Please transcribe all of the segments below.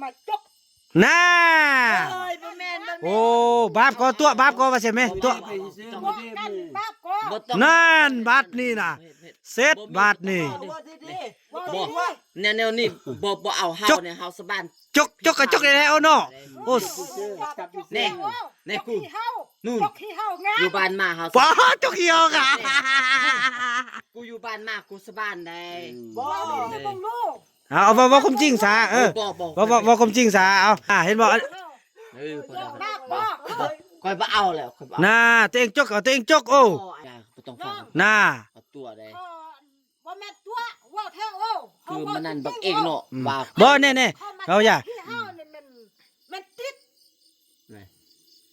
ມາຈົກ ນາ ໂອ້ຍ ບໍ່ແມ່ນ ບໍ່ແມ່ນ ໂອ້ ບາບກໍຕົວະ ບາບກໍວ່າຊັ້ນແມ່ ຕົວະ ບໍ່ກັນ ບາບກໍ ບໍ່ຕ້ອງ ນັ້ນ ບາດນີ້ນະ ເສັດບາດນີ້ ບໍ່ ແນວ ແນວນີ້ບໍ່ ບໍ່ເອົາເຮົາ ຈົກ ນີ້ເຮົາສະບານ ຈົກ ຈົກກໍຈົກໄດ້ແລ້ວເນາະ ໂອ້ ແນ່ ແນ່ ຈົກ ກູ ເຮົາ ຈົກເຮົາງາມ ຢູ່ບ້ານມາເຮົາ ປ້າ ຈົກເຮົາກະ ແນ່ ກູຢູ່ບ້ານມາກູສະບານໄດ້ ບໍ່ ເບິ່ງລູກ ເອົາ ເວົ້າ ເວົ້າຄວາມຈິງຊະ ເອີ ບໍ່ ບໍ່ ເວົ້າ ເວົ້າ ເວົ້າຄວາມຈິງຊະ ເອົາ ອ່າ ເຫັນບໍ່ ເອີ ຂ້ອຍບໍ່ເອົາແລ້ວ ຂ້ອຍບໍ່ເອົາ ນາ ຕົວເອງຈົກ ເອົາຕົວເອງຈົກ ໂອ້ ບໍ່ຕ້ອງຟັງ ນາ ເອົາຕົວະໄດ້ ບໍ່ແມ່ນຕົວະ ເວົ້າແທ້ ໂອ້ ຄືມັນນັ້ນບັກເອງເນາະ ອືມ ວ່າ ບໍ່ ແນ່ໆ ເຮົາຢ່າ ແມ່ນຕິດ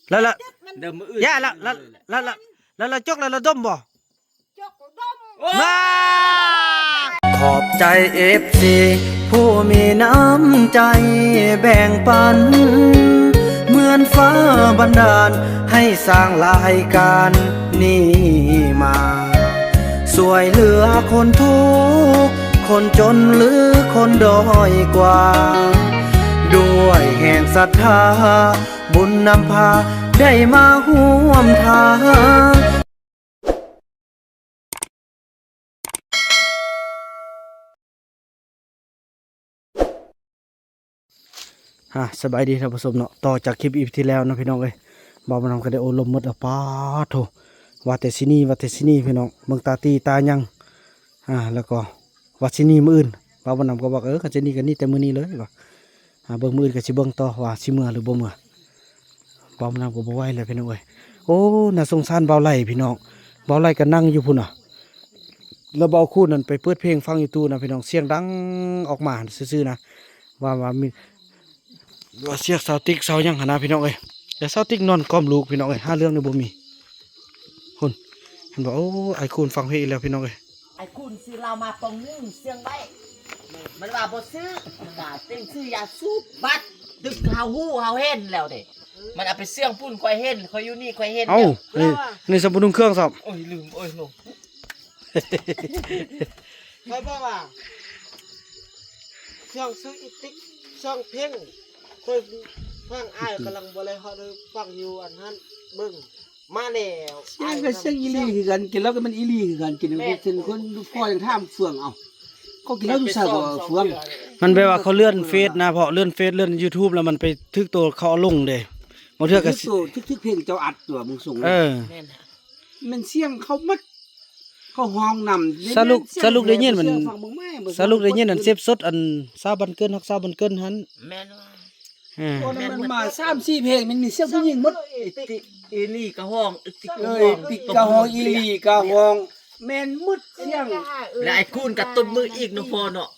ແລ້ວ ແລ້ວ ຢ່າ ແລ້ວ ແລ້ວ ແລ້ວ ແລ້ວ ແລ້ວ ແລ້ວຈົກ ແລ້ວ ແລ້ວດົມບໍ່? ຈົກດົມ ວ້າ ຂອບໃຈເອັຟຊີຜູ້ມີນ້ຳໃຈແບ່ງປັນ ເໝືອນຟ້າບັນດານໃຫ້ສ້າງລາຍການນີ້ມາ ຊ່ວຍເຫຼືອຄົນທຸກຄົນຈົນ ຫຼື ຄົນດ້ອຍກວ່າ ດ້ວຍແຮງສັດທາ ບຸນນຳພາໄດ້ມາຮ່ວມທາງ. ອ່າ ສະບາຍດີທ່ານຜູ້ຊົມເນາະ ຕໍ່ຈາກຄລິບອີພີທີ່ແລ້ວເນາະ ພີ່ນ້ອງເອີຍ ບ່າວບຸນນຳກໍໄດ້ໂອ້ລົມໝົດແລ້ວ ປາດໂທ້ ວ່າແຕ່ຊິໜີ ວ່າແຕ່ຊິໜີ ພີ່ນ້ອງ ເບິ່ງຕາຕີຕາຍັງ ອ່າ ແລ້ວກໍວ່າຊິໜີມື້ອື່ນ ບ່າວບຸນນຳກໍບອກ ເອີ ຄັນຊິໜີກໍໜີແຕ່ມື້ນີ້ເລີຍວ່າ ອ່າ ເບິ່ງມື້ອື່ນກໍຊິເບິ່ງຕໍ່ວ່າຊິເມືອຫຼືບໍ່ເມືອ ບ່າວບຸນນຳກໍບໍ່ໄຫວແລ້ວ ພີ່ນ້ອງເອີຍ ໂອ້ ໜ້າສົງສານບ່າວໄຫຼ ພີ່ນ້ອງ ບ່າວໄຫຼກໍນັ່ງຢູ່ພຸ້ນນະ ແລ້ວບ່າວຄູນນັ້ນໄປເປີດເພງຟັງຢູ່ຕູ້ນະ ພີ່ນ້ອງ ສຽງດັງອອກມາຊື່ໆນະ ວ່າ ວ່າມີ ວ່າສຽງສາວຕິກສາວຫຍັງຫັ້ນນະ ພີ່ນ້ອງເອີຍ ແຕ່ສາວຕິກນອນກ້ອມລູກ ພີ່ນ້ອງເອີຍ ຫາເລື່ອງນີ້ບໍ່ມີ ພຸ້ນ ເຫັນບໍ່ ໂອ້ ອ້າຍຄູນຟັງເພງອີກແລ້ວ ພີ່ນ້ອງເອີຍ ອ້າຍຄູນຊື້ເຫຼົ້າມາປອງໜຶ່ງ ເຊື່ອງໄວ້ ມັນວ່າບໍ່ຊື້ ມັນວ່າເຕັງຊື້ຢາສູບ ບັດ ຕຶກເຮົາຮູ້ເຮົາເຫັນແລ້ວເດ້ ມັນເອົາໄປເຊື່ອງພຸ້ນ ຂ້ອຍເຫັນ ຂ້ອຍຢູ່ນີ້ ຂ້ອຍເຫັນ ເອົ້າ ນີ້ ນີ້ສຳບໍ່ນຸ່ງເຄື່ອງຊ້ຳ ໂອ້ຍ ລືມ ໂອ້ຍ ໂນ ຂ້ອຍບອກວ່າ ຊ່ວງຊື້ອີຕິກ ຊ່ວງເພງ ຂ້ອຍຟັງອ້າຍກຳລັງບໍ່ໄດ້ຮອດ ຟັງຢູ່ອັນນັ້ນ ເບິ່ງ ມາແລ້ວ ສຽງກໍສຽງອີ່ຫຼີຄືກັນ ກິນເຫຼົ້າກໍແມ່ນອີ່ຫຼີຄືກັນ ກິນເປັນຄົນພໍ່ຍັງຖາມເຟືອງ ເອົ້າ ເຂົາກິນເຫຼົ້າຢູ່ໃສບໍ່ເຟືອງ ມັນແບບວ່າເຂົາເລື່ອນເຟສນະ ເພາະເລື່ອນເຟສເລື່ອນຢູທູບແລ້ວມັນໄປຖືກໂຕເຂົາເອົາລົງເດ້ ບາງເທື່ອກໍຖືກໂຕ ຖືກ ຖືກເພງເຈົ້າອັດຕົວະ ມຶງສົ່ງ ເອີ ແມ່ນ ແມ່ນສຽງເຂົາໝົດ ເຂົາຮ້ອງນຳ ສະຫຼຸບ ສະຫຼຸບໄດ້ຍິນມັນ ສະຫຼຸບໄດ້ຍິນອັນເຊັບສົດ ອັນສາວບ້ານເກີນ ຮັກສາວບ້ານເກີນຫັ້ນ ແມ່ນວ່າ ເອີ ໂອ້ ນັ້ນມັນມາສາມສີ່ເພງ ມັນມີສຽງຜູ້ຍິງໝົດ ອີຕິກ ອີ່ຫຼີກໍຮ້ອງ ອີຕິກກໍຮ້ອງ ອີ່ຫຼີກໍຮ້ອງ ແມ່ນໝົດສຽງ ແລ້ວອ້າຍຄູນກໍຕົບມືອີກເນາະພໍ່ເນາະ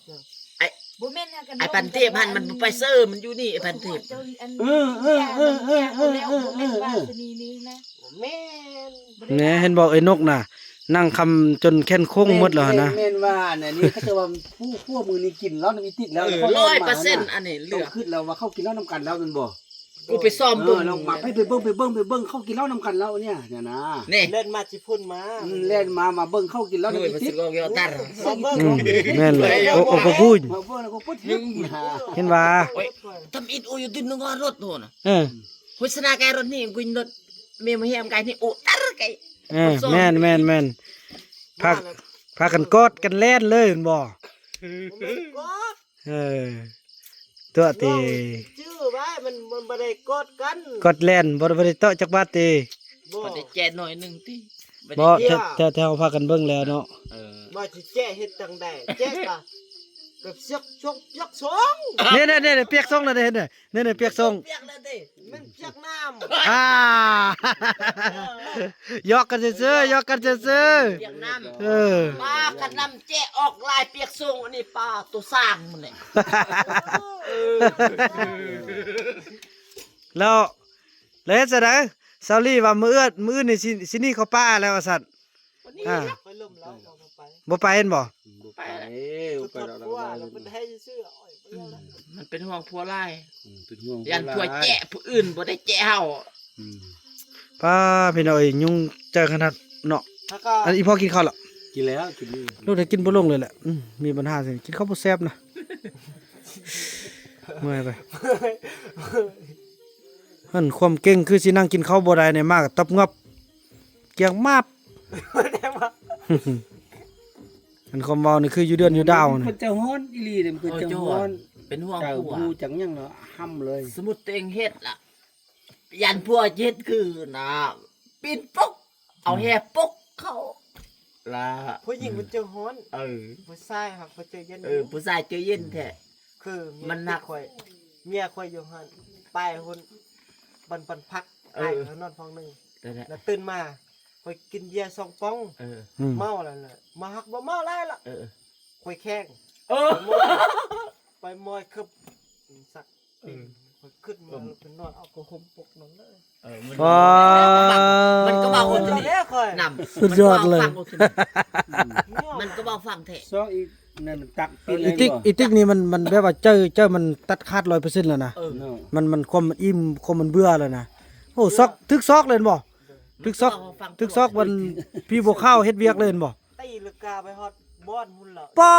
ອ້າຍ ບໍ່ແມ່ນຫຍັງກັນ ອ້າຍພັນເທບຫັ້ນມັນບໍ່ໄປເຊີ ມັນຢູ່ນີ້ ອ້າຍພັນເທບ ເອີ ເອີ ເອີ ເອີ ເອີ ເອີ ເອີ ບໍ່ແມ່ນວ່າຊະນີນີ້ນະ ແມ່ນ ແນ່ ເຫັນບໍ່ ເອີ ນົກນະ ນັ່ງຄຳຈົນແຂນໂຄ້ງໝົດແລ້ວຫັ້ນນະ ແມ່ນ ແມ່ນວ່າອັນນີ້ ເຂົາເຈົ້າວ່າຜູ້ ພວກມື້ນີ້ກິນເຫຼົ້ານຳອີຕິກແລ້ວ ເອີ ຮ້ອຍເປີເຊັນ ອັນນີ້ເຫຼືອ ຄິດແລ້ວວ່າເຂົາກິນເຫຼົ້ານຳກັນແລ້ວແມ່ນບໍ່? ກູໄປຊອມເບິ່ງ ເອີ ລອງມາ ໄປ ໄປເບິ່ງ ໄປເບິ່ງ ໄປເບິ່ງ ເຂົາກິນເຫຼົ້ານຳກັນແລ້ວເນຍ ນະ ນີ້ ແລ່ນມາຊິພຸ້ນມາ ອືມ ແລ່ນມາ ມາເບິ່ງເຂົາກິນເຫຼົ້ານຳອີຕິກ ໂອ້ຍ ອືມ ແມ່ນແຫຼະ ໂອ້ ໂອ້ ຂອບຄຸນ ມາເບິ່ງແລ້ວກໍປວດເຮັດ ເຫັນວ່າ ໂອ້ຍ ທຳອິດໂອ້ຍ ຢູ່ດິນນະ ລົດໂຫນະ ເອີ ໂຄສະນາກາຍລົດນີ້ ກຸຍລົດ ແມ່ມາແຮມກາຍນີ້ ໂອ້ ຕັດກາຍ ເອີ ແມ່ນ ແມ່ນ ແມ່ນ ພາ ພາກັນກອດກັນແລ່ນເລີຍແມ່ນບໍ່? ບໍ່ແມ່ນກອດ ເອີ ຕົວະຕິ ຈື່ໄວ້ ມັນ ມັນບໍ່ໄດ້ກອດກັນ ກອດແລ່ນ ບໍ່ ບໍ່ໄດ້ເຕາະຈັກບາດຕິ ບໍ່ ບໍ່ໄດ້ແຈະໜ້ອຍໜຶ່ງຕິ ບໍ່ ແທ້ ແທ້ເຮົາພາກັນເບິ່ງແລ້ວເນາະ ເອີ ວ່າຊິແຈະເຮັດຈັ່ງໃດ ແຈະກະ ກະເຊືອກຊົງ ປຽກຊົງ ນີ້ໆໆ ປຽກຊົງແລ້ວເດ້ ເຫັນເດ້ ນີ້ໆ ປຽກຊົງ ປຽກແລ້ວເດ້ ມັນປຽກນ້ຳ ອ່າ ຫຍອກກັນຊື່ໆ ຫຍອກກັນຊື່ໆ ປຽກນ້ຳ ເອີ ປາກັນນ້ຳແຈະອອກລາຍປຽກຊົງ ອັນນີ້ປາໂຕຊ້າງມັນແຫຼະ ເອີ ແລ້ວ ແລ້ວເຮັດຈັ່ງໃດ? ຊາວລີວ່າມື້ອື່ນ ມື້ອື່ນນີ້ຊິ ຊິໜີເຂົ້າປ່າແລ້ວວ່າຊັ້ນ ອ່າ ຂ້ອຍລົມແລ້ວ ບໍ່ໄປ ບໍ່ໄປແມ່ນບໍ່? ບໍ່ໄປ ບໍ່ໄປດອກ ເພິ່ນໃຫ້ຊື່ໆ ອືມ ມັນເປັນຫ່ວງຜົວຫຼາຍ ອືມ ເປັນຫ່ວງຜົວຫຼາຍ ຢ້ານຜົວແຈະຜູ້ອື່ນ ບໍ່ໄດ້ແຈະເຮົາ ອືມ ປ້າ ພີ່ນ້ອງເອີຍ ຍຸງໃຈຂະໜາດເນາະ ແລ້ວກໍ ອັນ ອີ່ພໍ່ກິນເຂົ້າລະ? ກິນແລ້ວ ກິນຢູ່ ລູກໄດ້ກິນບໍ່ລົງເລີຍແຫຼະ ອືມ ມີບັນຫາຊິ ກິນເຂົ້າບໍ່ແຊບນະ. ເມື່ອຍໄປ. ເຫັນຄວາມເກັ່ງຄືຊິນັ່ງກິນເຂົ້າບໍ່ໄດ້ນີ້ ມາກໍຕັບງອບ ກຽງມາບ. ອັນຄວາມເວົ້ານີ້ຄືຢູ່ເດືອນຢູ່ດາວນີ້ ເພິ່ນຈະຮ້ອນອີ່ຫຼີເດ້ ເພິ່ນຈະຮ້ອນ ເອີ ເຈົ້າເປັນຫ່ວງຜົວ ເຈົ້າຮູ້ຈັກຫຍັງເນາະ ຫ້ຳເລີຍ. ສົມມຸດຕົວເອງເຮັດລະ ຢ້ານຜົວເຮັດຄືນະ ປີນປົກ ເອົາແຫປົກເຂົ້າລະ ຜູ້ຍິງມັນເຈີຮ້ອນ ເອີ ຜູ້ຊາຍຫາກບໍ່ເຈີເຢັນ ເອີ ຜູ້ຊາຍເຈີເຢັນແທ້ ຄືມັນໜັກ. ຂ້ອຍ ເມຍຂ້ອຍຢູ່ຫັ້ນ ໄປພຸ້ນ ບັນ ບັນພັກ ເອີ ອ້າຍຂ້ອຍນອນຫ້ອງໜຶ່ງ ແລ້ວຕື່ນມາ ຂ້ອຍກິນເບຍສອງປ໋ອງ ເອີ ເມົາແລ້ວ ມາຮັກບໍ່ເມົາຫຼາຍລະ ເອີ ຂ້ອຍແຂງ ເອີ ໄປມອຍ ໄປມອຍເກີບສັກ ເອີ ຂ້ອຍຂຶ້ນມາ ເອີ ແລ້ວໄປນອນເອົາຜ້າຫົ່ມປົກນອນເລີຍ. ເອີ ມັນ ວ້າ ມັນກໍເວົ້າຄົນນີ້ນຳ ສຸດຍອດເລີຍ ມັນກໍເວົ້າຟັງແທ້ ມັນກໍເວົ້າຟັງແທ້. ຊອກອີກນັ້ນຕັກ ອີຕິກ ອີຕິກນີ້ມັນ ມັນແບບວ່າໃຈ ໃຈມັນຕັດຂາດຮ້ອຍເປີເຊັນແລ້ວນະ ເອີ ມັນ ມັນຄວາມມັນອີ່ມ ຄວາມມັນເບື່ອແລ້ວນະ. ໂອ້ ຊອກ ຖືກຊອກເລີຍແມ່ນບໍ່? ຖືກຊອກ ຖືກຊອກວັນ ພີ່ບົວຂາວເຮັດວຽກເລີຍແມ່ນບໍ່? ຕີລາກາໄປຮອດບ່ອນພຸ້ນລະ ປ້າ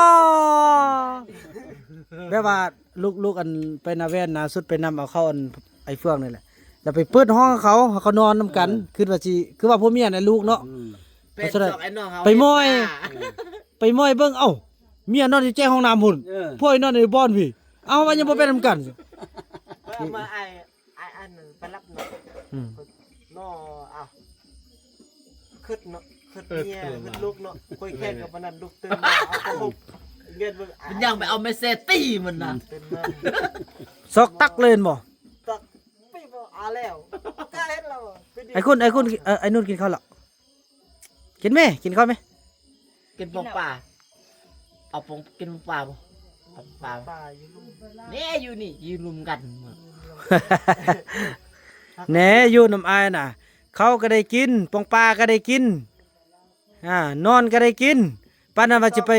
ແບບວ່າລູກ ລູກອັນໄປນາແວ່ນນາສຸດໄປນຳເອົາເຂົ້າອັນໄອ້ເຟືອງນີ້ແຫຼະ ແລ້ວໄປເປີດຫ້ອງເຂົາ ເຂົານອນນຳກັນ ເອີ ຄິດວ່າຊິ ຄືວ່າຜົວເມຍນະລູກເນາະ ອືມ ໄປມອຍ ເອີ ໄປມອຍເບິ່ງ ເອົ້າ ເມຍນອນຢູ່ແຈຫ້ອງນ້ຳພຸ້ນ ເອີ ຜົວນອນຢູ່ບ່ອນພີ້ ເອົ້າ ວ່າຍັງບໍ່ໄປນຳກັນ ເອົາມາອ້າຍ ອ້າຍອັນນັ້ນໄປຮັບເນາະ ອືມ ເນາະ ເອົ້າ ຄິດເນາະ ຄິດເມຍ ເອີ ຄິດລູກເນາະ ຂ້ອຍແຂງກັບປານນັ້ນ ລຸກຕື່ນມາ ເອົາຜ້າຫົ່ມເງີຍເບິ່ງ ມັນຍ່າງໄປເອົາແມ່ແຊຕີມັນນະ ອືມ ຕື່ນມາ ຊອກຕັກເລີຍແມ່ນບໍ່? ຕັກ ປີບໍ່ ອາ ແລ້ວ ກະເຫັນແລ້ວ ໄອ້ຄຸນ ໄອ້ຄຸນ ເອີ ໄອ້ນຸ່ນກິນເຂົ້າແລ້ວ ກິນແມ່ ກິນເຂົ້າແມ່ ກິນປອງປາ ເອົາປອງ ກິນປອງປາບໍ່? ປອງປາ ປາຢູ່ລຸ່ມ ແນ່ຢູ່ນີ້ ຢູ່ລຸ່ມກັນ ແນ່ຢູ່ນຳອ້າຍນະ ເຂົ້າກໍໄດ້ກິນ ປອງປາກໍໄດ້ກິນ ອາ ນອນກໍໄດ້ກິນ ປານນັ້ນວ່າຊິໄປ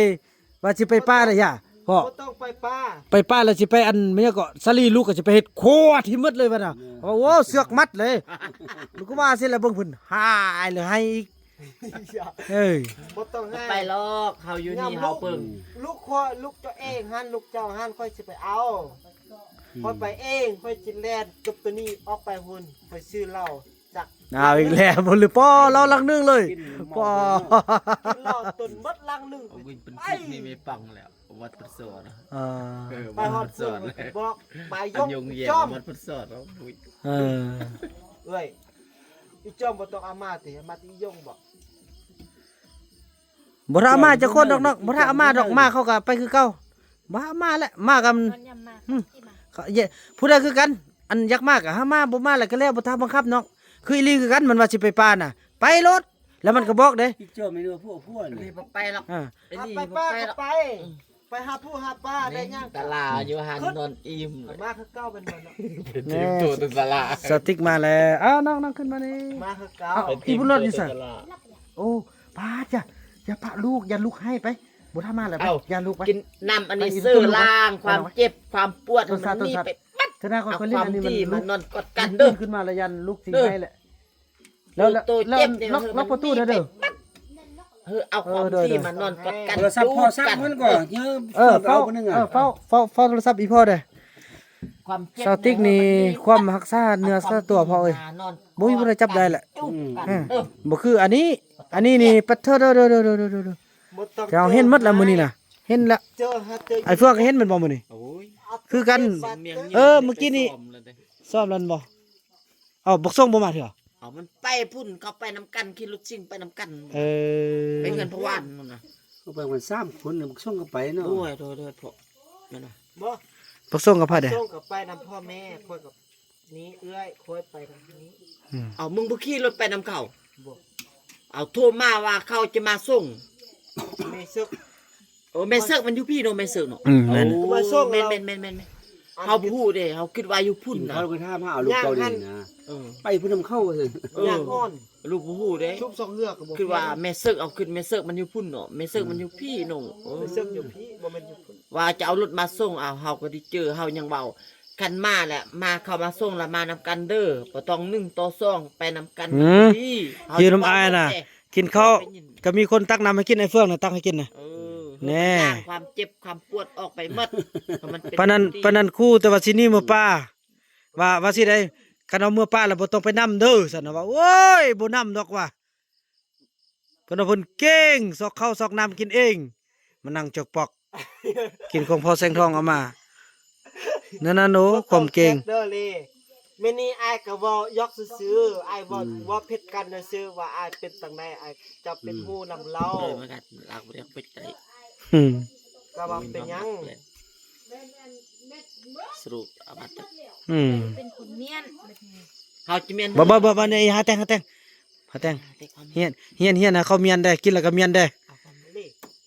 ວ່າຊິໄປປ່າລະຢ່າ ພໍ່ ບໍ່ຕ້ອງໄປປ່າ ໄປປ່າລະຊິໄປອັນ ແມ່ນຫຍັງເກາະ ສາລີ ລູກກໍຊິໄປເຮັດຄົວທີ່ໝົດເລີຍວ່ານະ ເອີ ໂອ້ ເຊືອກມັດເລີຍ ລູກກໍວ່າຊີ້ລະ ເບິ່ງເພິ່ນຫາຍເລີຍ ໃຫ້ອີກ ເອີ ບໍ່ຕ້ອງໃຫ້ ໄປລອກ ເຮົາຢູ່ນີ້ ເຮົາເບິ່ງ ລູກຂ້ອຍ ລູກເຈົ້າເອງຫັ້ນ ລູກເຈົ້າຫັ້ນ ຂ້ອຍຊິໄປເອົາ ຂ້ອຍໄປເອງ ຂ້ອຍຊິແລ່ນຈົບໂຕນີ້ອອກໄປພຸ້ນ ຂ້ອຍຊື້ເຫຼົ້າ ຈັກ ເອົາອີກແລ້ວບໍ່ ຫຼື ປໍ ເຫຼົ້າລັງໜຶ່ງເລີຍ ປໍ ກິນເຫຼົ້າຈົນໝົດລັງໜຶ່ງ ເອົາເງິນເປັນສິບນີ້ໄປປັງແລ້ວ ວັດປະສອນ ເອີ ໄປຮອດພຸ້ນ ບອກ ໄປຍົກ ອັນຍົງແຍງ ຈອມ ວັດປະສອນ ເອີ ເອີຍ ອີຈອມບໍ່ຕ້ອງເອົາມາຕິ ມາຕິອີຍົງບໍ ບໍ່ຖ້າເອົາມາຈັກຄົນດອກເນາະ ບໍ່ຖ້າເອົາມາດອກ ມາເຂົາກໍໄປຄືເກົ່າ ບໍ່ເອົາມາແຫຼະ ມາກັນ ອືມ ຜູ້ໃດຄືກັນ ອັນຢາກມາກໍຫາມາ ບໍ່ມາແລ້ວກໍແລ້ວ ບໍ່ຖ້າບັງຄັບເນາະ ຄືອີ່ຫຼີຄືກັນ ມັນວ່າຊິໄປປ່ານະ ໄປໂລດ ແລ້ວມັນກໍບອກເດ້ ອີກເຈົ້າແມ່ນວ່າພວກ ພວກນີ້ ບໍ່ໄປລອກ ອ່າ ໄປປ່າກໍໄປ ອືມ ໄປຫາຜູ້ຫາປາໄດ້ຫຍັງ ຕະຫຼາຢູ່ຫັ້ນນອນອີ່ມ ມາຄືເກົ່າແມ່ນບໍ່ເນາະ ເປັນໂຕຕະຫຼາ ສະຕິກມາແລ້ວ ອ້າວ ນ້ອງໆ ຂຶ້ນມານີ້ ມາຄືເກົ່າ ອີບຸນລອດຢູ່ໃສ? ໂອ້ ປາດ ຢ່າ ຢ່າປະລູກ ຢ່າລູກໃຫ້ໄປ ບໍ່ຖ້າມາແລ້ວໄປ ຢ່າລູກໄປ ກິນນ້ຳອັນນີ້ ເຊີລ້າງຄວາມເຈັບຄວາມປວດ ມັນນີ້ໄປ ເທື່ອໜ້າຂ້ອຍຫຼິ້ນອັນນີ້ ມັນ ມັນນອນກອດກັນເດີ ຂຶ້ນມາລະຢ້ານລູກຊິໃຫ້ແຫຼະ ແລ້ວ ແລ້ວ ແລ້ວລັອກປະຕູເດີ ເອີ ເອົາຄວາມດີມານອນກອດກັນ ໂທລະສັບພໍ່ສັກມັນກໍ ເອີ ເຝົ້າ ເຝົ້າ ເຝົ້າ ເຝົ້າໂທລະສັບອີ່ພໍ່ເດີ ຄວາມເຈັບ ສາວຕິກນີ້ຄວາມຮັກສາເນື້ອສາຕົວພໍ່ເອີຍ ບໍ່ມີຜູ້ໃດຈັບໄດ້ແຫຼະ ບໍ່ຄືອັນນີ້ ອັນນີ້ນີ້ປະເທີ ເດີ ເດີ ເດີ ເຮົາເຫັນໝົດແລ້ວມື້ນີ້ນະ ເຫັນແລ້ວ ໄອ້ເຟືອງກໍເຫັນແມ່ນບໍ່ມື້ນີ້ ຄືກັນ ເອີ ມື້ກີ້ນີ້ຊ້ອມແລ້ວແມ່ນບໍ່? ເອົ້າ ບັກສົງບໍ່ມາເທື່ອ ເອົາ ມັນໄປພຸ້ນ ເຂົາໄປນຳກັນ ຂີ່ລົດຊິງໄປນຳກັນ ເອີ ໄປເຮືອນພະຫວານພຸ້ນນະ ເຂົາໄປກັນສາມຄົນ ບັກສົງກໍໄປເນາະ ໂດຍ ໂດຍ ໂດຍ ເພາະນັ້ນນະ ບໍ່ ບັກສົງກັບໃຜເດ້ ບັກສົງກໍໄປນຳພໍ່ແມ່ ຂ້ອຍກັບນີ້ ເອື້ອຍ ຂ້ອຍໄປນຳນີ້ ອືມ ເອົາ ມຶງບໍ່ຂີ່ລົດໄປນຳເຂົາ ບໍ່ ເອົາ ໂທມາວ່າເຂົາຈະມາສົ່ງ ແມ່ເສິກ ໂອ້ ແມ່ເສິກມັນຢູ່ພີ້ເນາະ ແມ່ເສິກເນາະ ອືມ ແມ່ນ ໂອ້ ມາສົ່ງແລ້ວ ແມ່ນໆໆ ເຮົາບໍ່ຮູ້ເດ້ ເຮົາຄິດວ່າຢູ່ພຸ້ນນະ ເຂົາກໍຖາມຫາລູກເຂົານີ້ນະ ເອີ ໄປພຸ້ນນຳເຂົາວ່າຊັ້ນ ເອີ ຍາກອ່ອນ ລູກບໍ່ຮູ້ເດ້ ຊຸບສອງເຮືອກໍບໍ່ ຄິດວ່າແມ່ເສິກ ເອົາ ຄິດແມ່ເສິກມັນຢູ່ພຸ້ນເນາະ ແມ່ເສິກມັນຢູ່ພີ້ເນາະ ເອີ ແມ່ເສິກຢູ່ພີ້ ບໍ່ແມ່ນຢູ່ພຸ້ນ ວ່າຈະເອົາລົດມາສົ່ງ ເອົາ ເຮົາກໍໄດ້ເຈີ ເຮົາຍັງເວົ້າ ຄັນມາແຫຼະ ມາ ເຂົາມາສົ່ງລະມານຳກັນເດີ ບໍ່ຕ້ອງໜຶ່ງຕໍ່ສອງ ໄປນຳກັນ ອືມ ຢູ່ນຳອ້າຍນະ ກິນເຂົ້າ ກໍມີຄົນຕັກນ້ຳໃຫ້ກິນ ໄອ້ເຟືອງນະຕັກໃຫ້ກິນນະ ເອີ ແນ່ ລ້າງຄວາມເຈັບຄວາມປວດອອກໄປໝົດ ເພາະມັນເປັນ ປານນັ້ນ ປານນັ້ນຄູ ແຕ່ວ່າຊິໜີເມືອປ່າ ວ່າ ວ່າຊິໄດ້ ຄັນເອົາເມືອປ່າແລ້ວບໍ່ຕ້ອງໄປນຳເດີ ຊັ້ນນະ ວ່າ ໂອ້ຍ ບໍ່ນຳດອກວ່າ ເພິ່ນວ່າເພິ່ນເກັ່ງ ຊອກເຂົ້າຊອກນ້ຳກິນເອງ ມານັ່ງຈອກປອກ ກິນຂອງພໍ່ແສງທອງເອົາມາ ນັ້ນນະ ໂອ້ ຄວາມເກັ່ງ ເດີເລ ມື້ນີ້ອ້າຍກໍເວົ້າຢອກຊື່ໆ ອ້າຍເວົ້າ ອືມ ເວົ້າຜິດກັນຊື່ໆ ວ່າອ້າຍເປັນຈັ່ງໃດ ອ້າຍຈະເປັນ ອືມ ຮູ້ນຳລາວ ເອີ ມັນກໍລາວບໍ່ໄດ້ເປັນໄດ້ ອືມ ກໍວ່າເປັນຫຍັງ ສະຫຼຸບອາບັດ ອືມ ເປັນຄົນມ້ຽນ ເຮົາຈະມ້ຽນ ບໍ່ ບໍ່ ບໍ່ ບໍ່ ນີ້ ຫາແຕ່ງ ຫາແຕ່ງ ຫາແຕ່ງ ຮຽນ ຮຽນ ຮຽນໃຫ້ເຂົາມ້ຽນແດ່ ກິນແລ້ວກໍມ້ຽນແດ່ ເອົາຄຳເລ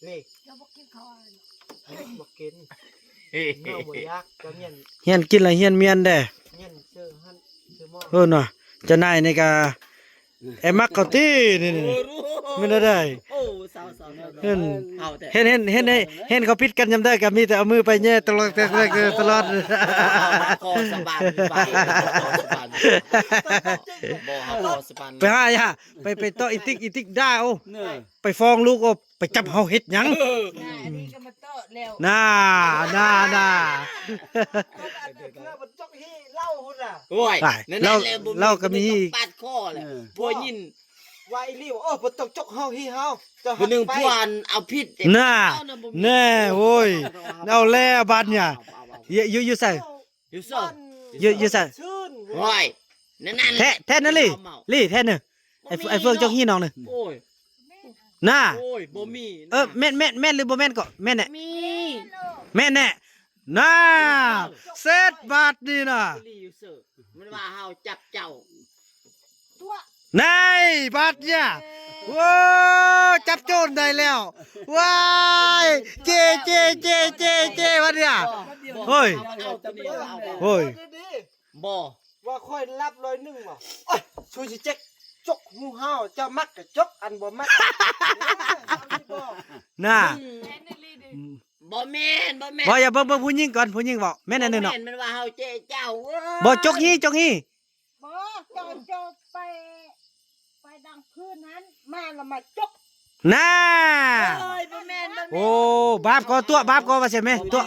ເລ ເຈົ້າບໍ່ກິນເຂົ້າ ເອີ ບໍ່ກິນ ເອີ ເຮົາບໍ່ຢາກ ຈະມ້ຽນ ຮຽນກິນແລ້ວຮຽນມ້ຽນແດ່ ຮຽນຊື່ຫັ້ນຊື່ໝໍ ເອີນະ ເຈົ້ານາຍນີ້ກໍ ແອບມັກເຂົາຕິນີ້ ນີ້ ແມ່ນແນວໃດ ໂອ້ ສາວໆ ເຫັນ ເອົາແຕ່ ເຫັນ ເຫັນ ເຫັນ ເຫັນເຂົາຜິດກັນຍາມໃດກໍມີແຕ່ເອົາມືໄປແຍ່ຕະຫຼອດ ຕະຫຼອດ ຂໍສະບານໄປ ຂໍສະບານ ບໍ່ ເຮົາຂໍສະບານ ໄປຫາ ຢ່າ ໄປ ໄປເຕາະອີຕິກ ອີຕິກດ່າ ໂອ້ ເອີ ໄປຟ້ອງລູກ ໂອ້ ໄປຈັບເຮົາເຮັດຫຍັງ ເອີ ອັນນີ້ກໍມາເຕາະແລ້ວ ໜ້າ ໜ້າ ໜ້າ ໂອ້ຍ ນັ້ນແຫຼະ ລາວ ລາວກໍມີ ປາດຄໍແຫຼະ ເອີ ຜົວຍິງ ວ່າອີ່ຫຼີ ໂອ້ ບໍ່ຕ້ອງຈົກເຮົາ ຮີເຮົາ ເຈົ້າ ຜູ້ໜຶ່ງ ພວນເອົາຜິດ ໜ້າ ແນ່ ໂອ້ຍ ເອົາແລ້ວບາດນີ້ ຢູ່ ຢູ່ໃສ ຢູ່ໃສ ຢູ່ ຢູ່ໃສ ໂອ້ຍ ນັ້ນໆ ແທ້ ແທ້ນະລີ ລີ ແທ້ນະ ໄອ້ ໄອ້ເຟືອງຈົກຮີນ້ອງນະ ໂອ້ຍ ນະ ໂອ້ຍ ບໍ່ມີ ເອີ ແມ່ນ ແມ່ນ ແມ່ນຫຼືບໍ່ແມ່ນກໍ ແມ່ນແນະ ມີ ແມ່ນແນະ ນະ ເສັດບາດນີ້ນະ ມັນວ່າເຮົາຈັບເຈົ້າ ໃນບາດເນຍ ໂອ້ ຈັບໂຈນໄດ້ແລ້ວ ວ້າຍ ເຈ ເຈ ເຈ ເຈ ເຈ ບາດເນຍ ໂອ້ຍ ໂອ້ຍ ບໍ່ ວ່າຂ້ອຍລັບຮ້ອຍໜຶ່ງວ່າ ໂອ້ຍ ຊູຊິເຈັກ ຈົກຫູເຮົາ ເຈົ້າມັກກໍຈົກ ອັນບໍ່ມັກ ນະ ບໍ່ແມ່ນ ບໍ່ແມ່ນ ບໍ່ ຢ່າເບິ່ງ ເບິ່ງຜູ້ຍິງກ່ອນ ຜູ້ຍິງເວົ້າ ແມ່ນອັນໜຶ່ງເນາະ ແມ່ນ ມັນວ່າເຮົາເຈະເຈົ້າ ບໍ່ ຈົກຮີ ຈົກຮີ ບໍ່ ເຈົ້າ ເຈົ້າໄປ ໄປດັງພື້ນຫັ້ນ ມາແລ້ວມາຈົກ ນະ ໂອ້ຍ ບໍ່ແມ່ນ ບໍ່ແມ່ນ ໂອ້ ບາບກໍຕົວະ ບາບກໍວ່າຊັ້ນແມ່ ຕົວະ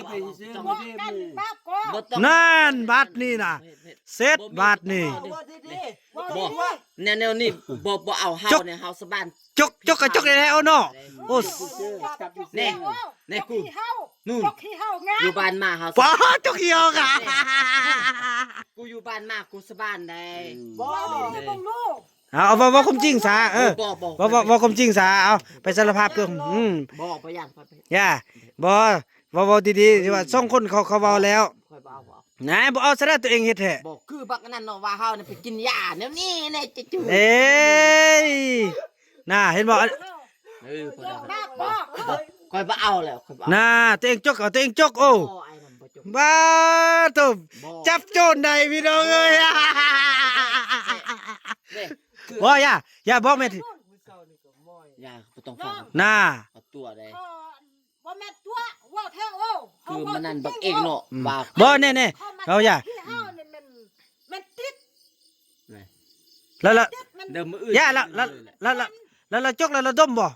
ບໍ່ກັນ ບາບກໍ ນັ້ນ ບາດນີ້ນະ ເສັດບາດນີ້ ເວົ້າດີໆ ບໍ່ ແນວ ແນວນີ້ບໍ່ ບໍ່ເອົາເຮົາ ຈົກ ເນຍ ເຮົາສະບານ ຈົກ ຈົກກໍຈົກໄດ້ແທ້ເນາະ ໂອ້ ແນ່ ແນ່ ກູ ນູ່ນ ຢູ່ບ້ານມາເຮົາ ປ້າ ຈົກຂີ້ເຫົ່າກະ ກູຢູ່ບ້ານມາ ກູສະບານໄດ໋ ບໍ່ ເບິ່ງລູກ ເອົາ ເວົ້າ ເວົ້າຄວາມຈິງຊະ ເອີ ບໍ່ ບໍ່ ເວົ້າ ເວົ້າຄວາມຈິງຊະ ເອົາ ໄປສາລະພາບເບິ່ງ ອືມ ບໍ່ ບໍ່ຢາກ ຢ່າ ບໍ່ ເວົ້າ ເວົ້າດີໆ ທີ່ວ່າສອງຄົນເຂົາ ເຂົາເວົ້າແລ້ວ ຂ້ອຍບໍ່ເອົາ ບໍ່ເອົາ ນາຍ ບໍ່ເອົາຊະນະ ຕົວເອງເຮັດແທ້ ບໍ່ ຄືບັກອັນນັ້ນເນາະ ວ່າເຮົານະໄປກິນຢາແນວນີ້ແນວ ເອີຍ ນາ ເຫັນບໍ່ ເອີ ຂ້ອຍບໍ່ເອົາແລ້ວ ຂ້ອຍບໍ່ເອົາ ນາ ຕົວເອງຈົກ ເອົາຕົວເອງຈົກ ໂອ້ ບໍ່ ອ້າຍນຳບໍ່ຈົກ ບາໂຕ ບໍ່ ຈັບໂຈນໄດ້ພີ່ນ້ອງເອີຍ ເດ້ ບໍ່ ຢ່າ ຢ່າ ບໍ່ແມ່ນ ຢ່າ ບໍ່ຕ້ອງຟັງ ນາ ເອົາຕົວໄດ້ ບໍ່ແມ່ນຕົວະ ເວົ້າແທ້ ໂອ້ ຄືມັນນັ້ນບັກເອກເນາະ ອືມ ວ່າ ບໍ່ ແນ່ໆ ເຮົາຢ່າ ທີ່ເຮົານີ້ແມ່ນ ແມ່ນຕິດ ແລ້ວລະ ຕິດມັນ ເດີມື້ອື່ນ ຢ່າລະ ລະ ລະ ລະ ລະ ລະຈົກ ລະ ລະດົມບໍ່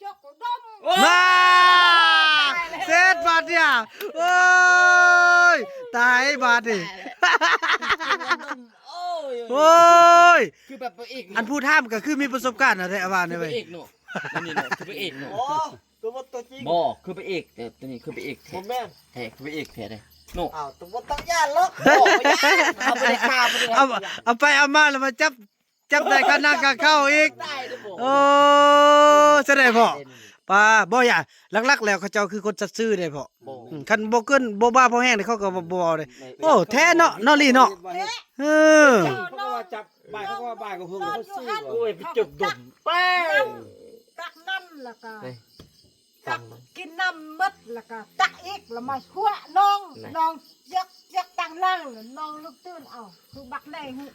ຈົກ ລະດົມ ມາ ຕາຍແລ້ວ ເສັດບາດນີ້ ໂອ້ຍ ຕາຍບາດນີ້ ຕາຍແລ້ວ ໂອ້ຍ ໂອ້ຍ ຄືແບບພະເອກເນາະ ອັນຜູ້ຖາມກໍຄືມີປະສົບການນະແທ້ວ່ານີ້ເວີຍ ຄືພະເອກເນາະ ອັນນີ້ເນາະ ຄືພະເອກເນາະ ອໍ ຕົວບົດຕົວຈິງ ບໍ່ ຄືພະເອກ ແຕ່ຕົວນີ້ຄືພະເອກແທ້ ບໍ່ແມ່ນ ແທ້ ຄືພະເອກແທ້ເດ້ ໂນ ອ້າວ ຕົວບໍ່ຕ້ອງຢ້ານຫຼອກ ບໍ່ ບໍ່ຢ້ານ ເຮົາບໍ່ໄດ້ຂ້າ ບໍ່ໄດ້ ເອົາ ເອົາໄປເອົາມາແລ້ວມາຈັບ ຈັບໄດ້ຄາໜາດກາເຂົ້າອີກ ໂອ້ ສະແດງພໍ່ ປ້າ ບໍ່ຢ່າ ຫຼັກໆ ແລ້ວເຂົາເຈົ້າຄືຄົນສັດຊື່ເດ້ພໍ່ ບໍ່ ອືມ ຄັນບໍ່ເກີນ ບໍ່ບ້າພໍແຮງເດ້ ເຂົາກໍບໍ່ ບໍ່ເວົ້າເດ້ ແມ່ນ ໂອ້ ແທ້ເນາະ ເນາະລີເນາະ ເອີ ເຂົາກໍວ່າຈັບ ບ່າຍເຂົາກໍວ່າບ່າຍກໍເພິ່ງ ໂອ້ຍ ໄປຈົກດົມ ຕັກ ຕັກນ້ຳແລ້ວກໍ ຕັກກິນນ້ຳໝົດ ແລ້ວກໍຕັກອີກ ແລ້ວມາຫົວນ້ອງ ນ້ອງຢາກ ຢາກຕັ້ງຫຼັງ ນ້ອງລຸກຕື່ນ ເອົາ ຄືບັກໃດຫື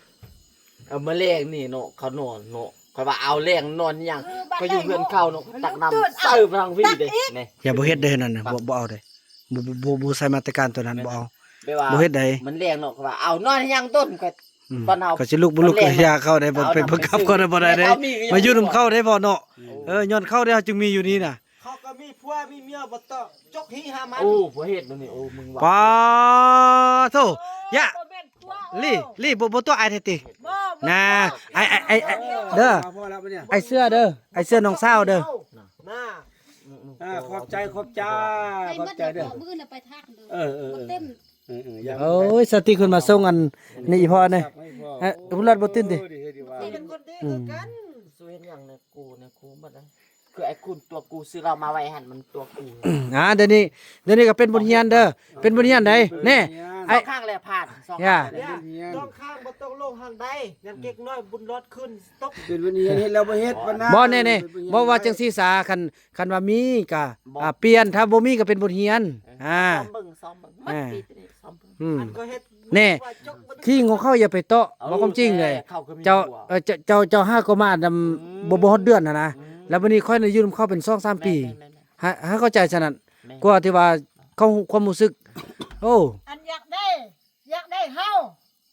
ເອົາ ມາແລງນີ້ເນາະ ເຂົານອນເນາະ ຂ້ອຍວ່າເອົາແລງນອນຫຍັງ ຂ້ອຍຢູ່ເຮືອນເຂົາເນາະ ຕັກນ້ຳໃສ່ທາງພີ້ເດ້ ນີ້ ຢ່າ ບໍ່ເຮັດເດ້ນັ້ນ ບໍ່ ບໍ່ເອົາເດ້ ບໍ່ ບໍ່ ບໍ່ ບໍ່ໃຊ້ມາດຕະການຕົວນັ້ນ ບໍ່ເອົາ ແບບວ່າ ບໍ່ເຮັດໃດ ມັນແລງເນາະ ຂ້ອຍວ່າເອົານອນຫຍັງຕົນ ຂ້ອຍ ອືມ ຕອນເຮົາ ກໍຊິລຸກບໍ່ລຸກ ຢາເຂົາໄດ້ ບໍ່ໄປບັງຄັບເຂົາໄດ້ ບໍ່ໄດ້ເດ້ ມາຢູ່ນຳເຂົາໄດ້ພໍ່ເນາະ ເອີ ຍ້ອນເຂົາເດ້ ເຮົາຈຶ່ງມີຢູ່ນີ້ນະ ເຂົາກໍ ມີຜົວມີເມຍບໍ່ຕ້ອງຈົກຫີຫາມັນ. ໂອ້ ບໍ່ເຮັດແນວນີ້. ໂອ້ ມຶງວ່າ ປາໂທ ຢະ ລີ ລີ ບໍ່ ບໍ່ຕົວະອ້າຍແທ້ຕິ? ບໍ່ ບໍ່ ນາ ຕົວະ ອ້າຍ ອ້າຍ ອ້າຍ ເດີ ອ້າຍເສືອເດີ ອ້າຍເສືອນ້ອງສາວເດີ. ນາ ອ່າ ຂອບໃຈ ຂອບໃຈ ຂອບໃຈເດີ. ມື້ອື່ນລະໄປທາກເດີ. ເອີ ເອີ ເອີ ບໍ່ເຕັມ. ເອີ ເອີ ຢ່າ ໂອ້ຍ ສະຕິ ຂຶ້ນມາສົ່ງອັນນີ້ອີ່ພໍ່ນີ້. ເອີ ຜູ້ລອດບໍ່ຕື່ນຕິ? ເອີ ດີ ດີວ່າ ເປັນຄົນດີຄືກັນ. ອືມ ສູ້ເຮັດຫຍັງໃນກູໃນຄູໝົດນະ. ຄືໄອ້ຄູນຕົວະກູຊື້ເຫຼົ້າມາໄວ້ຫັ້ນ ມັນຕົວະກູ. ອ່າ ດຽວນີ້ ດຽວນີ້ກໍເປັນບົດຮຽນເດີ ເປັນບົດຮຽນໃດແນ່. ໄອ້ ສອງຄັ້ງແລ້ວຜ່ານ ສອງຄັ້ງແລ້ວ. ສອງຄັ້ງບໍ່ຕົກລົງທາງໃດ ຍັງເກັກນ້ອຍບຸນລອດຂຶ້ນຕົກ. ເປັນບັນຫາ ເຮັດແລ້ວບໍ່ເຮັດ ບໍ່ແນ່ໆ. ບໍ່ວ່າຈັ່ງຊີ້ສາ ຄັນ ຄັນວ່າມີກະ ບໍ່ ອ່າ ປ່ຽນ ຖ້າບໍ່ມີກະເປັນບົດຮຽນ. ເອີ ອ່າ ຊອມເບິ່ງ ຊອມເບິ່ງ ໝົດປີນີ້ ຊອມເບິ່ງ. ອືມ ອັນກໍເຮັດ ແນ່ ຄິງຂອງເຂົາຢ່າໄປເຕາະ ເວົ້າຄວາມຈິງເລີຍ. ເຈົ້າ ເອີ ເຈົ້າ ເຈົ້າຫາກໍມານຳ ອືມ ບໍ່ ບໍ່ຮອດເດືອນຫັ້ນນະ. ອືມ ແລ້ວບັດນີ້ຂ້ອຍນະຢູ່ນຳເຂົາເປັນສອງສາມປີ. ແມ່ນໆໆ ໃຫ້ ໃຫ້ເຂົ້າໃຈຊັ້ນນັ້ນ ແມ່ນ ກວ່າທີ່ວ່າເຂົາຮູ້ຄວາມຮູ້ສຶກ. ໂອ້ ອັນຢາກໄດ້ ຢາກໄດ້ເຮົາ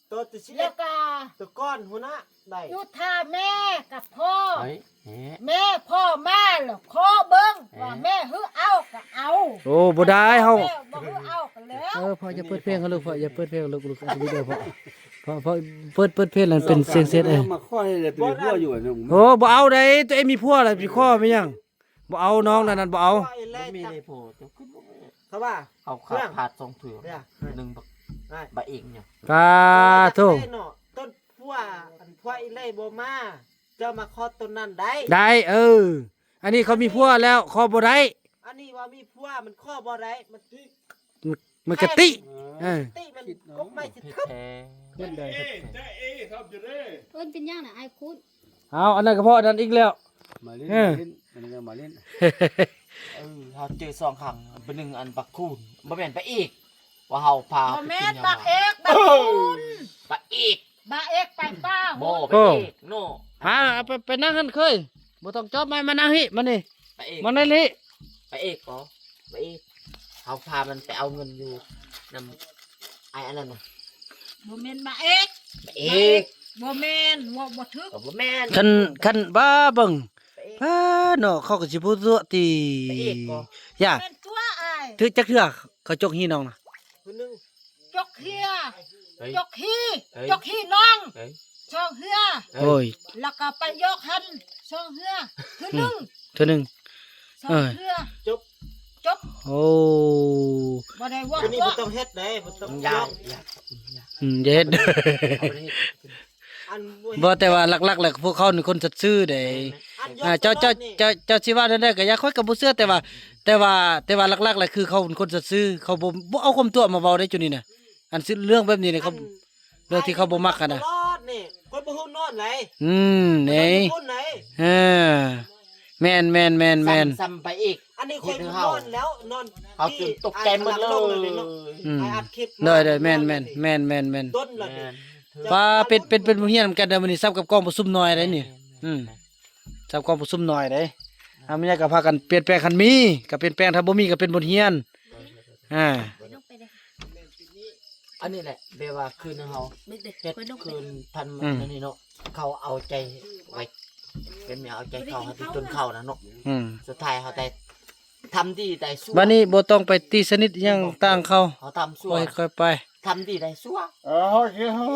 ໂຕແຕ່ຊິບເອັດ ແລ້ວກະ ແຕ່ກ່ອນພຸ້ນນະໄດ້ ຢູ່ຖ້າແມ່ກັບພໍ່. ເອີຍ ແມ່ ແມ່ພໍ່ມາແລ້ວຂໍເບິ່ງ ເອີຍ ວ່າແມ່ຮືເອົາກະເອົາ. ໂອ້ ບໍ່ໄດ້ເຮົາ ແມ່ບໍ່ຮືເອົາກະແລ້ວ. ເອີ ພໍ່ຢ່າເປີດເພງລູກ ພໍ່ຢ່າເປີດເພງລູກ ລູກອັດວິດີໂອ ພໍ່ ພໍ່ ພໍ່ເປີດ ເປີດເພງນັ້ນເປັນສຽງເສດ. ເອີ ມາຂໍໃຫ້ແລ້ວຕົວມີຜົວຢູ່. ໂອ້ ບໍ່ເອົາໃດ ຕົວເອງມີຜົວແລ້ວຊິຂໍແມ່ນຫຍັງ? ບໍ່ເອົາ ນ້ອງນັ້ນ ນັ້ນບໍ່ເອົາ. ບໍ່ມີໃດພໍ່ ເຈົ້າຄືບໍ່ ຖ້າວ່າເອົາຂາດສອງເທື່ອ ໜຶ່ງບັກ ບາເອງຫຍັງ. ປາໂທ ຕົ້ນຜົວ ອັນຜົວອີ່ໄລ່ບໍ່ມາ ເຈົ້າມາຂໍຕົ້ນນັ້ນໄດ້ ໄດ້. ເອີ ອັນນີ້ເຂົາມີຜົວແລ້ວ ຂໍບໍ່ໄດ້. ອັນນີ້ວ່າມີຜົວມັນຂໍບໍ່ໄດ້ ມັນຕິ ມັນກະຕິ ເອີ ຕິ ມັນກົກໄມ້ຊິທຶບ. ເພິ່ນໄດ້ ເອີ້ນເປັນຫຍັງນະ ອ້າຍຄູນ? ເອົາ ອັນນັ້ນກໍພໍ ອັນນັ້ນອີກແລ້ວ ມາຫຼິ້ນ ເອີ ມາຫຼິ້ນ ອັນນັ້ນກໍມາຫຼິ້ນ. ເອີ ເຮົາເຈີສອງຄັ້ງ ບາດໜຶ່ງອັນປາຄູນ ບໍ່ແມ່ນປາເອກ ວ່າເຮົາພາ ບໍ່ແມ່ນປາເອກ ປາຄູນ ປາເອກ ປາເອກໄປປ່າ. ບໍ່ ປາເອກເນາະ. ຫາ ເອົາໄປ ໄປນັ່ງຫັ້ນເຄີຍ ບໍ່ຕ້ອງຈອບ ມາ ມານັ່ງພີ້ ມານີ້ ປາເອກ ມານັ້ນພີ້. ປາເອກບໍ່? ປາເອກ ເຮົາພາມັນໄປເອົາເງິນຢູ່ນຳອ້າຍອັນນັ້ນນະ. ບໍ່ແມ່ນປາເອກ ປາເອກ ປາເອກ ບໍ່ແມ່ນ ເວົ້າບໍ່ຖືກ ກໍບໍ່ແມ່ນ. ຄັນ ຄັນ ບ້າເບິ່ງ ປາເອກ ປ້າເນາະ ເຂົາກໍຊິບໍ່ຕົວະຕິ. ປາເອກບໍ່? ຢ່າ ແມ່ນຕົວອ້າຍ. ຖືກຈັກເທື່ອ ເຂົາຈົກຮີນ້ອງນະ? ຜູ້ໜຶ່ງ ຈົກເຮືອ ເຮີ້ຍ ຈົກຮີ ເຮີ້ຍ ຈົກຮີນ້ອງ ເຮີ້ຍ ສອງເຮືອ. ໂອ້ຍ ແລ້ວກໍໄປຢອກຫັ້ນສອງເຮືອ ເທື່ອໜຶ່ງ ເທື່ອໜຶ່ງ ສອງເທື່ອ ຈົບ ຈົບ. ໂອ້ ບໍ່ໄດ້ວ່າ ອັນນີ້ບໍ່ຕ້ອງເຮັດເດ້ ບໍ່ຕ້ອງຢາກ ຢາກ ອືມ ຢ່າເຮັດ. ອັນ ບໍ່ ແຕ່ວ່າຫຼັກໆ ແລ້ວພວກເຂົານີ້ຄົນສັດຊື່ເດ້. ແມ່ນໆ ອັນຢອກ ອ່າ ເຈົ້າ ເຈົ້າ ເຈົ້າ ເຈົ້າຊິວ່າແນວໃດກໍຢ່າ ຂ້ອຍກໍບໍ່ເຊື່ອ ແຕ່ວ່າ ແຕ່ວ່າ ແຕ່ວ່າຫຼັກໆ ແລ້ວຄືເຂົາເປັນຄົນສັດຊື່ ເຂົາບໍ່ ບໍ່ເອົາຄວາມຕົວະມາເວົ້າໄດ້ຈຸນີ້ນະ. ອັນເລື່ອງແບບນີ້ນີ້ ເຂົາ ອັນ ເລື່ອງທີ່ເຂົາບໍ່ມັກຫັ້ນນະ ຕະຫຼອດນີ້ ຂ້ອຍບໍ່ຮູ້ນອນໃດ. ອືມ ນີ້ ເອີ ແມ່ນໆໆໆ ຊ້ຳ ຊ້ຳໄປອີກ. ອັນນີ້ຂ້ອຍນອນແລ້ວ ນອນ ເຮົາຈົນຕົກໃຈໝົດເລີຍ. ອືມ ໄປອັດຄລິບ ໂດຍໆ ແມ່ນໆ ແມ່ນໆ ແມ່ນໆ ດົນແລ້ວນີ້. ປາ ເປັນ ເປັນ ເປັນບົດຮຽນນຳກັນເດີ ມື້ນີ້ ສ່ຳກັບກອງປະຊຸມໜ່ວຍໄດ໋ນີ້. ອືມ ສ່ຳກອງປະຊຸມໜ່ວຍໄດ໋. ອ່າ ມັນກໍພາກັນປ່ຽນແປງ ຄັນມີກໍປ່ຽນແປງ ຖ້າບໍ່ມີກໍເປັນບົດຮຽນ. ອ່າ ອັນນີ້ແຫຼະ ແບບວ່າຄືນເຮົາເຮັດຄືນພັນ ອືມ ອັນນີ້ເນາະ ເຂົາເອົາໃຈໄວ້ ເປັນແນວເອົາໃຈເຂົາ ເຮົາຕິດຕົ້ນເຂົານະເນາະ. ອືມ ສຸດທ້າຍເຮົາໄດ້ທຳດີໄດ້ຊົ່ວ. ບັດນີ້ບໍ່ຕ້ອງໄປຕີສະໜິດຫຍັງຕ່າງເຂົາ ເຮົາທຳຊົ່ວ ຄ່ອຍໆໄປ ທຳດີໄດ້ຊົ່ວ. ເອີ ໂອເຄ ເຮົາ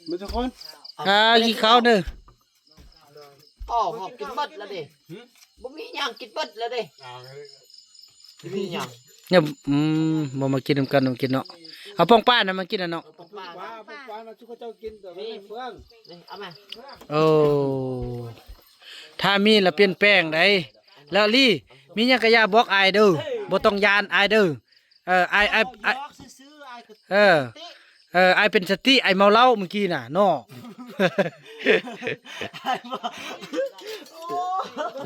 ມື້ທຸກຄົນ ອ່າ ກິນເຂົ້າເດີ. ອໍ ເຮົາກິນເບິດແລ້ວເດ້ ບໍ່ມີຫຍັງ ກິນເບິດແລ້ວເດ້. ບໍ່ມີຫຍັງ ຍັງ ອືມ ບໍ່ມາກິນນຳກັນ ມາກິນເນາະ. ເອົາປ່ອງປານະມາກິນນະເນາະ. ເອົາປ່ອງປາ ປ່ອງປາມາສູ່ເຂົາເຈົ້າກິນ ແຕ່ວ່າໃນເຟືອງນີ້ ເອົາມາ. ໂອ້ ຖ້າມີລະປ່ຽນແປງໄດ໋. ແລ້ວລີ ມີຫຍັງກະຢ່າບອກອ້າຍເດີ ບໍ່ຕ້ອງຢ້ານອ້າຍເດີ. ເອີ ອ້າຍ ອ້າຍ ອ້າຍ ເອີ ເອີ ອ້າຍເປັນສະຕິ ອ້າຍເມົາເຫຼົ້າມື້ກີ້ນະເນາະ.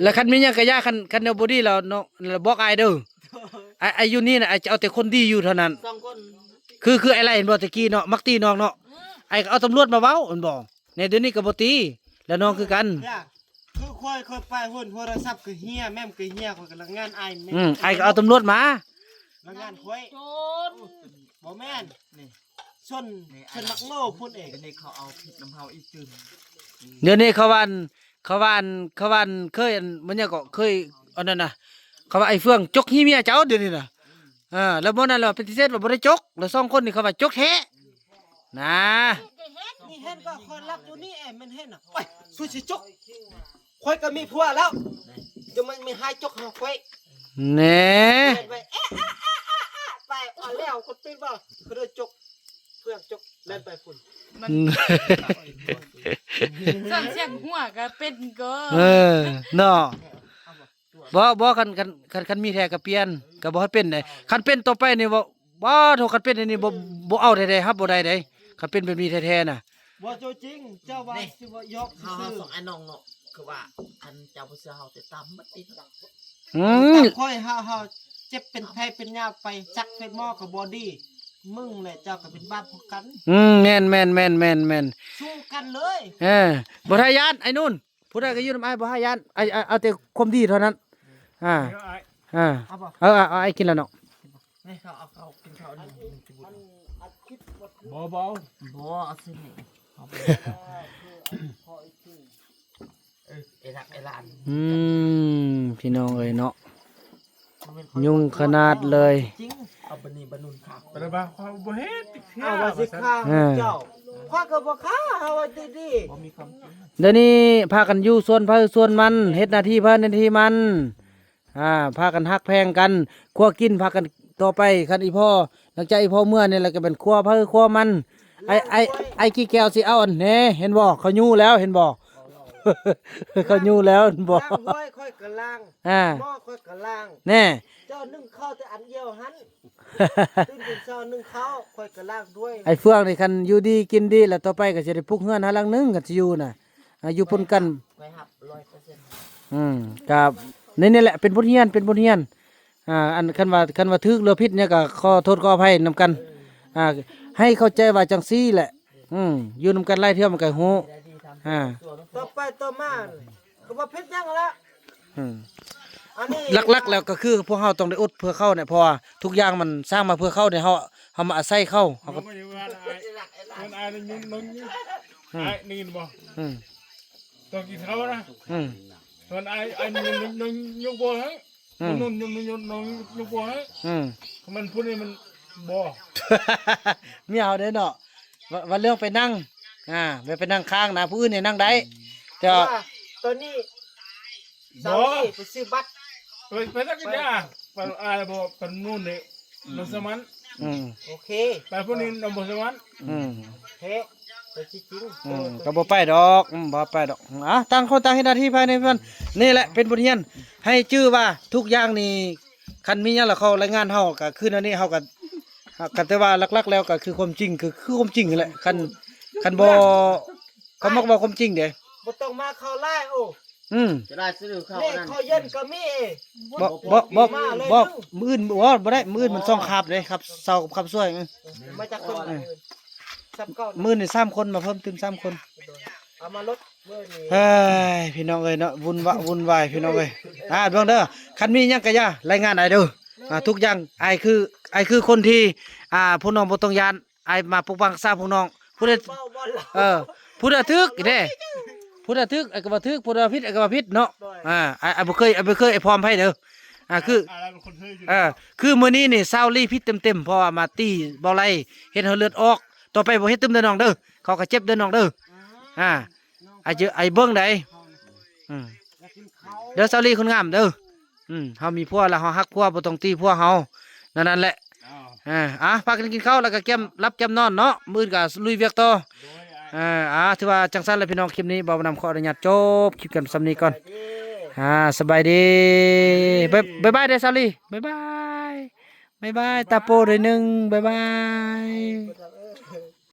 ແລ້ວຄັນມີຫຍັງກະຢ່າ ຄັນ ຄັນແນວບໍ່ດີແລ້ວເນາະ ແລ້ວບອກອ້າຍເດີ. ອ້າຍ ອ້າຍຢູ່ນີ້ນະ ອ້າຍຈະເອົາແຕ່ຄົນດີຢູ່ເທົ່ານັ້ນ. ຄື ຄືອ້າຍໄຫຼເຫັນບໍ່ແຕ່ກີ້ເນາະ ມັກຕີນ້ອງເນາະ. ອ້າຍກໍເອົາຕຳຫຼວດມາເວົ້າ ເຫັນບໍ່. ແນວດຽວນີ້ກໍບໍ່ຕີ ແລ້ວນ້ອງຄືກັນ. ຄືຂ້ອຍ ຂ້ອຍໄປໂຮນໂທລະສັບກໍເຮຍ ແມ່ມກໍເຮຍ ຂ້ອຍກໍລາຍງານອ້າຍ. ອືມ ອ້າຍກໍເອົາຕຳຫຼວດມາ ລາຍງານຂ້ອຍ. ໂຈນ ບໍ່ແມ່ນ ນີ້ ຊົນ ຊົນນັກໂລພຸ້ນເອງ. ດຽວນີ້ເຂົາເອົາຜິດນຳເຮົາອີກຕື່ມ. ດຽວນີ້ເຂົາວ່າ ເຂົາວ່າ ເຂົາວ່າເຄີຍ ອັນ ມັນຫຍັງເກາະ ເຄີຍ ອັນນັ້ນນະ ເຂົາວ່າ ໄອ້ເຟືອງຈົກຮີເມຍເຈົ້າດຽວນີ້ນະ. ເອີ ແລ້ວມື້ນັ້ນລະປະຕິເສດວ່າບໍ່ໄດ້ຈົກ ແລ້ວສອງຄົນນີ້ເຂົາວ່າຈົກແທ້ນະ. ນີ້ເຫັນກໍຂ້ອຍລັກຢູ່ນີ້ ແອ ມັນເຫັນນະ. ໂອ້ຍ ສຸຊິຈົກ ຂ້ອຍກໍມີຜົວແລ້ວ ຈະມັນມີໃຫ້ຈົກໃຫ້ຂ້ອຍແນ່. ໄປ ເອະ ອະ ອະ ອະ ອະ ໄປ ອາ ແລ້ວຄົນຕື່ນບໍ່ ກໍເດີນຈົກ ເຟືອງຈົກ ແລ່ນໄປພຸ້ນ. ມັນ ອືມ ສ່ວນສຽງຫົວກໍເປັນກໍ ເອີ ເນາະ. ບໍ່ ບໍ່ ຄັນ ຄັນ ຄັນ ຄັນມີແທ້ກໍປ່ຽນ ກໍບໍ່ໃຫ້ເປັນເດ້. ຄັນເປັນຕໍ່ໄປນີ້ບໍ່ ບໍ່ໂທ ຄັນເປັນອັນນີ້ບໍ່ ບໍ່ເອົາແທ້ໆ ຮັບບໍ່ໄດ້ເດ້ ຄັນເປັນແບບນີ້ແທ້ໆນະ. ບໍ່ໂຕຈິງ ເຈົ້າວ່າຊິວ່າຢອກຊື່ ເຮົາ ເຮົາສອງອ້າຍນ້ອງເນາະ ຄືວ່າຄັນເຈົ້າບໍ່ເຊື່ອເຮົາຕິດຕາມໝົດຕິ. ອືມ ຂ້ອຍ ເຮົາ ເຮົາເຈັບເປັນໄຂ້ເປັນຍາໄປ ສັກເປັນໝໍກໍບໍ່ດີ ມຶງແຫຼະເຈົ້າກໍເປັນບາບຄືກັນ. ອືມ ແມ່ນໆໆໆໆ ສູ້ກັນເລີຍ. ເອີ ບໍ່ໄດ້ຢ້ານ ໄອ້ນູນ ຜູ້ໃດກໍຢູ່ນຳອ້າຍ ບໍ່ໃຫ້ຢ້ານ ອ້າຍ ອ້າຍເອົາແຕ່ຄວາມດີເທົ່ານັ້ນ. ອ່າ ອ່າ ເອົາບໍ່? ເອີ ເອົາ ເອົາ ອ້າຍກິນແລ້ວເນາະ. ນີ້ເຂົາເອົາ ເຂົາກິນເຂົ້ານີ້ ບໍ່ ບໍ່ ບໍ່ ເອົາຊິນີ້ ເອີ ໄອ້ລັກ ໄອ້ຫຼານ. ອືມ ພີ່ນ້ອງເອີຍເນາະ ຍຸ່ງຂະໜາດເລີຍ. ເອົາບານີ້ບານຸນຄັກ ປະບາຄວາມບໍ່ເຮັດຕິເທື່ອ ເອົາວ່າຊິຂ້າເຈົ້າ ຂ້າກໍບໍ່ຂ້າ ເຮົາວ່າດີໆ ບໍ່ມີຄວາມຈິງ. ດຽວນີ້ພາກັນຢູ່ສວນໃຜສວນມັນ ເຮັດໜ້າທີ່ໃຜໜ້າທີ່ມັນ. ອ່າ ພາກັນຮັກແພງກັນ ຄົວກິນພາກັນຕໍ່ໄປ. ຄັນອີ່ພໍ່ ຫຼັງຈາກອີ່ພໍ່ເມືອນີ້ແຫຼະ ກໍແມ່ນຄົວໃຜຄົວມັນ. ໄອ້ ໄອ້ ໄອ້ກີ່ແກ້ວຊິເອົາອັນແນ່ ເຫັນບໍ່ ເຂົາຍູ້ແລ້ວ ເຫັນບໍ່ ເຂົາຍູ້ແລ້ວ ເຫັນບໍ່. ລ້າງຖ້ວຍຂ້ອຍກໍລ້າງ ອ່າ ໝໍ້ຂ້ອຍກໍລ້າງ ແນ່ ເຈົ້າໜຶ້ງເຂົ້າແຕ່ອັນດຽວຫັ້ນ ຕື່ນເຊົ້າໜຶ້ງເຂົ້າ ຂ້ອຍກໍລ້າງຖ້ວຍ. ໄອ້ເຟືອງນີ້ ຄັນຢູ່ດີກິນດີແລ້ວ ຕໍ່ໄປກໍຊິໄດ້ປຸກເຮືອນໃຫ້ຫຼັງໜຶ່ງ ຄັນຊິຢູ່ນະ ອ່າ ຢູ່ປົນກັນ ຂ້ອຍຮັບຮ້ອຍເປີເຊັນ. ອືມ ກໍນີ້ ນີ້ແຫຼະ ເປັນບົດຮຽນ ເປັນບົດຮຽນ. ອ່າ ອັນ ຄັນວ່າ ຄັນວ່າຖືກຫຼືຜິດຫຍັງກໍຂໍໂທດຂໍອະໄພນຳກັນ. ອ່າ ໃຫ້ເຂົ້າໃຈວ່າຈັ່ງຊີ້ແຫຼະ. ອືມ ຢູ່ນຳກັນຫຼາຍເທື່ອມັນກໍຮູ້. ອ່າ ຕໍ່ໄປຕໍ່ມາກໍບໍ່ຜິດຫຍັງແລ້ວ. ອືມ ອັນນີ້ ຫຼັກໆແລ້ວກໍຄືພວກເຮົາຕ້ອງໄດ້ອົດເພື່ອເຂົານີ້ ເພາະວ່າທຸກຢ່າງມັນສ້າງມາເພື່ອເຂົານີ້ ເຮົາ ເຮົາມາອາໄສເຂົາ ເຮົາກໍ ອືມ ອ້າຍໄດ້ຍິນບໍ່? ອືມ ຕອນກິນເຂົ້ານະ ອືມ ຕອນອ້າຍ ອ້າຍ ຍ- ຍ- ຍົກບໍ່ໃຫ້ ອືມ ຍ- ຍ- ຍ- ຍ- ຍົກບໍ່ໃຫ້ ອືມ ມັນຜູ້ນີ້ມັນບໍ່ ເມຍເຮົາເດ້ເນາະ ວ່າ ວ່າເລື່ອງໄປນັ່ງ ອ່າ ໄປ ໄປນັ່ງຂ້າງນະ ຜູ້ອື່ນນີ້ນັ່ງໄດ້ ແຕ່ວ່າ ເພາະວ່າຕອນນີ້ ບໍ່ ສາວນີ້ໄປຊື້ບັດ ໄປ ໄປສັກຢາ ໄປ ໄປ ອ້າຍບໍ່ ໄປໂນ່ນເດ້ ອືມ ໂນນສະໝັນ ອືມ ໂອເຄ ໄປພຸ້ນນີ້ ໂນນສະໝັນ ອືມ ເພ ໄປຈິງໆ ອືມ ເອີ ກໍບໍ່ໄປດອກ ອືມ ບໍ່ໄປດອກ ອ່າ ຕ່າງຄົນຕ່າງເຮັດໜ້າທີ່ພາຍໃນເຮືອນ ນີ້ແຫຼະເປັນບົດຮຽນ ໃຫ້ຈື່ວ່າທຸກຢ່າງນີ້ ຄັນມີຫຍັງລະເຂົາລາຍງານເຮົາ ກໍຄືແນວນີ້ ເຮົາກໍ ກໍແຕ່ວ່າຫຼັກໆແລ້ວກໍຄືຄວາມຈິງ ຄື ຄືຄວາມຈິງຫັ້ນແຫຼະ ຄັນ ຄັນບໍ່ ເຂົາມັກເວົ້າຄວາມຈິງເດ້ ບໍ່ຕ້ອງມາເຂົ້າຫຼາຍ ໂອ້ ອືມ ຈະໄດ້ຊື້ເຂົ້າ ນີ້ ອັນນັ້ນ ເຂົ້າເຢັນກໍມີ ບໍ່ ບໍ່ ບໍ່ ມາເລີຍ ບໍ່ ມື້ອື່ນ ບໍ່ ບໍ່ໄດ້ ມື້ອື່ນມັນສອງຄາບເດ້ ຄາບເຊົ້າກັບຄາບສວຍ ເອີ ມາຈາກຄົນ ເອີ ຊຳເກົ່າ ມື້ນີ້ສາມຄົນ ມາເພີ່ມຕື່ມສາມຄົນ ເອົາມາລົດ ເອີຍ ພີ່ນ້ອງເອີຍເນາະ ວຸ່ນວະວຸ່ນວາຍພີ່ນ້ອງເອີຍ ອ່າ ເບິ່ງເດີ ຄັນມີຫຍັງກໍຢ່າລາຍງານອ້າຍເດີ ອ່າ ທຸກຢ່າງ ອ້າຍຄື ອ້າຍຄືຄົນທີ່ ອ່າ ພວກນ້ອງບໍ່ຕ້ອງຢ້ານ ອ້າຍມາປົກປັກຮັກສາພວກນ້ອງ ຜູ້ໃດ ເວົ້າບໍ່ລະ ເອີ ຜູ້ໃດຖືກເດ້ ຜູ້ໃດຖືກອ້າຍກໍວ່າຖືກ ຜູ້ໃດຜິດອ້າຍກໍວ່າຜິດເນາະ ໂດຍ ອ່າ ອ້າຍ ອ້າຍບໍ່ເຄີຍ ອ້າຍບໍ່ເຄີຍອ້າຍພ້ອມໃຜເດີ ອ່າ ຄື ເອີ ຄືມື້ນີ້ນີ້ຊາວລີຜິດເຕັມໆ ເພາະວ່າມາຕີເບົາໄຫຼ ເຮັດໃຫ້ເລືອດອອກ ຕໍ່ໄປບໍ່ເຮັດຕື່ມເດີນ້ອງເດີ ເຂົາກໍເຈັບເດີນ້ອງເດີ ອ່າ ອ້າຍເຈີ ອ້າຍເບິ່ງໃດ ອືມ ເດີຊາວລີຄົນງາມເດີ ອືມ ເຮົາມີຜົວແລ້ວເຮົາຮັກຜົວ ບໍ່ຕ້ອງຕີຜົວເຮົາ ນັ້ນ ນັ້ນແຫຼະ ເອີ ອ່າ ພາກັນກິນເຂົ້າ ແລ້ວກໍກຽມຫຼັບກຽມນອນເນາະ ມື້ອື່ນກໍລຸຍວຽກຕໍ່ ໂດຍ ອ່າ ອ່າ ຖືວ່າຈັ່ງຊັ້ນແຫຼະພີ່ນ້ອງ ຄລິບນີ້ບ່າວນຳຂໍອະນຸຍາດຈົບຄລິບກັນສ່ຳນີ້ກ່ອນ ອ່າ ສະບາຍດີ ບາຍ ບາຍບາຍເດີຊາວລີ ບາຍບາຍ ບາຍບາຍ ຕາໂປໜ້ອຍໜຶ່ງ ບາຍບາຍ.